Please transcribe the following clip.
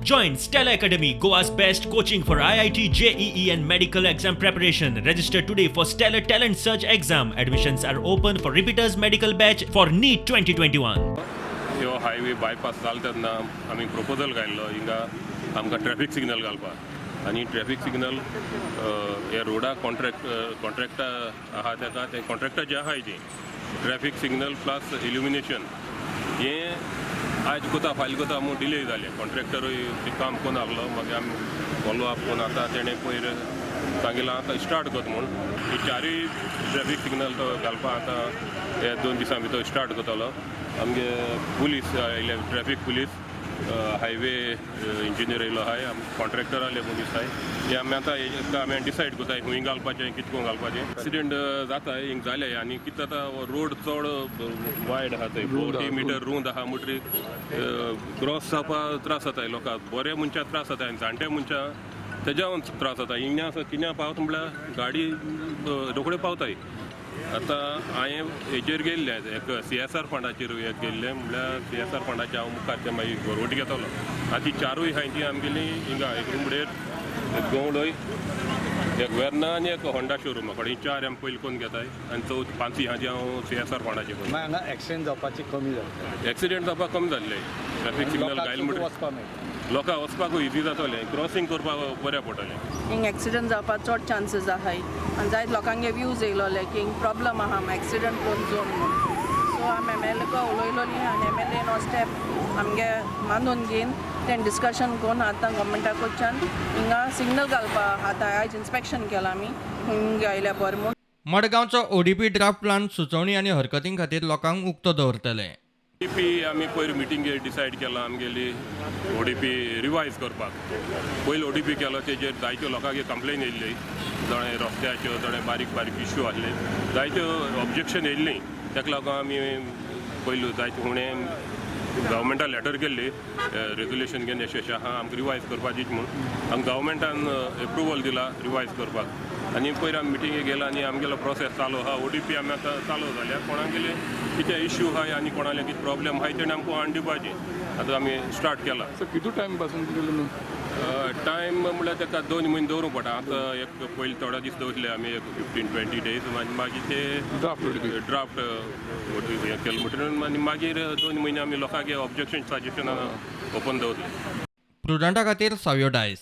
Join Stellar Academy, Goa's best coaching for IIT, JEE, and medical exam preparation. Register today for Stellar Talent Search exam. Admissions are open for repeaters medical batch for NEET 2021. ह्यो highway bypass जालो तेन्ना आमी proposal घायल्लो हिंगा आमकां traffic signal घालपाक आनी traffic signal हे रोडाक कॉन्ट्रॅक्टा आहा ताका ते कॉन्ट्रॅक्टाचे आहाय ती ट्रॅफीक सिग्नल प्लस इल्युमिनेशन हें आयज कोता फाल्यां कोता म्हूण डिले जालें. कॉन्ट्रॅक्टरूय तें काम करून आहलो. मागीर आमी फॉलो अप करून आतां तेणें पयर सांगिलां आतां स्टार्ट करता म्हूण. ही चारूय ट्रॅफीक सिग्नल तो घालपाक आतां हे 2 दिसां भितर स्टार्ट करतलो. आमगे पुलीस आयले, ट्रॅफीक पुलीस, हायवे इंजिनियर येयलो आहाय, कॉन्ट्रॅक्टराले मनीस आहाय. हे आमी आतां हेका आमी डिसायड करताय खूंय घालपाचें, कितें करून घालपाचें. एक्सिडंट जाता हिंग जाले आनी कितें जाता, रोड चड वायड आहा थंय, 40 मिटर रूंद आहा. म्हणटरीर क्रॉस जावपाक त्रास जाताय लोकांक. बरे मनशाक त्रास जाता आनी जाणटे मनशां तेज्यावन त्रास जाता. हिंगा आसा किन्या पावता म्हळ्यार गाडी रोखड्यो पावताय. आतां हांवें हेजेर गेल्लें, एक सीएसआर फंडाचेर एक गेल्लें. म्हणल्यार सीएसआर फंडाचेर हांव मुखार ते मागीर गरवटी घेतलो. आतां ती चारूय आहाय ती आमगेली हिंगा, एक रुमडेर, एक गवळय, एक वेर्ना आनी एक होंडा शोरूमा कडेन. ही चार आमी पयलीं करून घेताय आनी चवथ पांचवी आहा ती हांव सीएसआर फंडाचेर करून. मागीर हांगा एक्सिडेंट जावपाची कमी जाता. एक्सिडेंट जावपाक कमी जाल्ले ट्रॅफीक सिग्नल लोकांक घायल सुद्दां म्हणटरीर वचपाक मेळटा. लोकांक वचपाकूय इजी जातलें, क्रॉसींग करपाक बऱ्या पडटलें. हिंग एक्सिडंट जावपाक चड चान्सीस आहाय आनी जायत लोकांगे व्यूज येयलोले की हिंग प्रॉब्लम आहा, एक्सिडंट प्रोन झोन म्हूण. सो आमी एमएलए को उलयलोली आनी एमएलएन हो स्टेप आमगे मानून घेवन तें डिस्कशन करून आतां गव्हर्मेंटा कडच्यान हिंगा सिग्नल घालपा आतां आयज इन्स्पेक्शन केलां आमी हिंग आयल्या बरें म्हूण. मडगांवचो ओडीपी ड्राफ्ट प्लान सुचोवणी आनी हरकतीं खातीर लोकांक उक्तो दवरतले. ओडीपी आमी पयर मिटिंगेर डिसायड केलां आमगेली ओडीपी रिवायज करपाक. पयलीं ओडीपी केलो तेजेर जायत्यो लोकांक कंप्लेन येयल्ली. जाणें रस्त्याच्यो, जाणें बारीक बारीक इश्यू आसले, जायत्यो ऑब्जेक्शन येयल्लीं. ताका लागून आमी पयलू जायते हुणें गव्हर्मेंटान लेटर केल्ली, रेजोल्युशन घेवन, अशें अशें आहा, आमकां रिवायज करपाची म्हूण. आमकां गव्हर्मेंटान एप्रुवल दिला रिवायज करपाक आनी पयर आमी मिटिंगेक गेला आनी आमगेलो प्रोसेस चालू आहा. ओडीपी आमी आतां चालू जाल्या. कोणागेले कितें इश्यू आहाय आनी कोणाले कितें प्रॉब्लेम आहाय तेणें आमकां हाडून दिवपाचें. आतां आमी स्टार्ट केला. सर, कितू टायम पासून केलं? टायम म्हणल्यार ताका 2 म्हयने दवरूंक पडटा. आतां एक पयलीं थोडे दीस दवरले आमी, एक 15-20 डेज आनी मागीर ते ड्राफ्ट ODP. Draft हें केलें म्हणटकीर आनी मागीर 2 म्हयने आमी लोकांक ऑब्जेक्शन, सजेशन ओपन दवरले. प्रुडंटा खातीर सावयो डायस.